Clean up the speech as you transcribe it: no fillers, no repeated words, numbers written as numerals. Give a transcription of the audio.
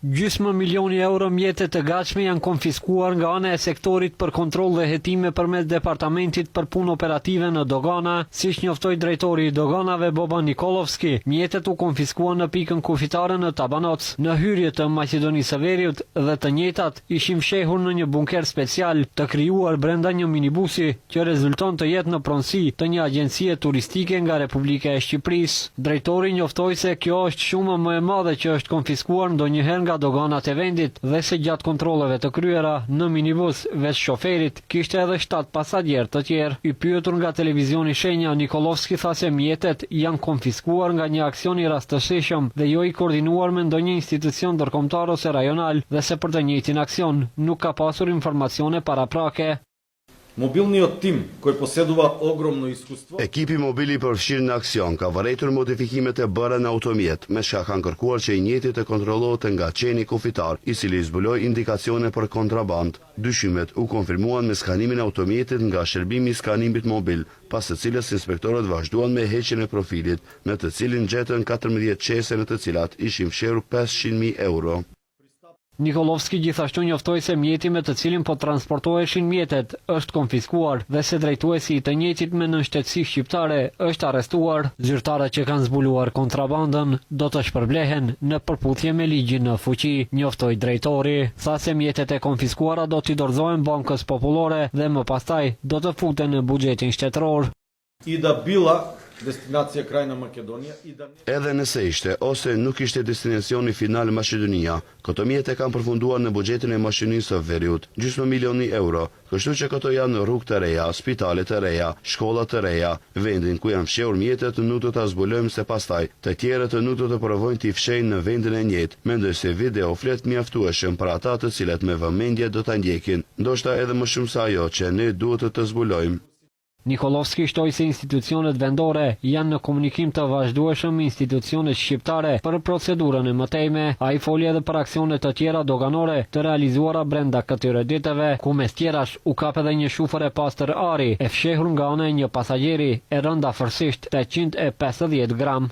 Gjysmë milioni euro mjete të gatshme janë konfiskuar nga ana e Sektorit për Kontroll dhe Hetime përmes Departamentit për Punë Operative në Dogana, siç njoftoi drejtori i Doganave Boban Nikollovski. Mjetet u konfiskuan në pikën kufitare në Tabanoc, në hyrje të Maqedonisë së Veriut dhe të njëjtat ishin fshehur në një bunker special të krijuar brenda një minibusi që rezulton të jetë në pronësi të një agjencie turistike nga Republika e Shqipërisë. Drejtori njoftoi se kjo është shuma më e madhe që është konfiskuar ndonjëherë nga doganat e vendit dhe se gjatë kontrolleve të kryera në minibus veç shoferit kishte edhe shtatë pasagjerë të tjerë. I pyetur nga televizioni Shenja, Nikollovski tha se mjetet janë konfiskuar nga një aksion i rastësishëm dhe jo i koordinuar me ndonjë institucion ndërkombëtar ose rajonal dhe se për të njëjtin aksion nuk ka pasur informacione paraprake. Mobilниот тим кој поседува огромно искуство Ekipi mobil i përfshirë në aksion ka vërejtur modifikimet e bëra në automjet, me çka kanë kërkuar që i njëjti të kontrollohet nga qeni kufitar, i cili zbuloi indikacione për kontrabandë. Dyshimet u konfirmuan me skanimin e automjetit nga shërbimi i skanimit mobil, pas së cilës inspektorët vazhduan me heqjen e profilit, në të cilin gjetën 14 qese në të cilat ishin fshehur 500.000 euro. Nikollovski gjithashtu njoftoi se mjeti me të cilin po transportoheshin mjetet është konfiskuar dhe se drejtuesi i të njëjtit me nënshtetësi shqiptare është arrestuar. Zyrtarët që kanë zbuluar kontrabandën do të shpërblehen në përputhje me ligjin në fuqi, njoftoi drejtori. Tha se mjetet e konfiskuara do t'i dorëzohen Bankës Popullore dhe më pastaj do të futen në buxhetin shtetëror. и да била дестинација крајна Македонија и да не Edhe nëse ishte ose nuk ishte destinacioni final Maqedonia, këto mjete kanë përfunduar në buxhetin e Maqedonisë së Veriut, gjysmë milioni euro, kështu që këto janë rrugë të reja, spitale të reja, shkolla të reja, vendin ku janë fshehur mjetet nuk do ta zbulojmë se pastaj të tjerët nuk do të provojnë t'i fshehin në vendin e njëjtë. Mendoj se video flet mjaftueshëm për ata të cilët me vëmendje do ta ndjekin, ndoshta edhe më shumë se ajo që ne duhet të zbulojmë. Nikollovski shtoi se institucionet vendore janë në komunikim të vazhdueshëm me institucionet shqiptare për procedurën e mëtejme. Ai foli edhe për aksione të tjera doganore të realizuara brenda këtyre ditëve, ku mes tjerash u kap edhe një shufër e pastër ari, e fshehur nga ana e një pasagjeri, e rëndë afërsisht 850 gram.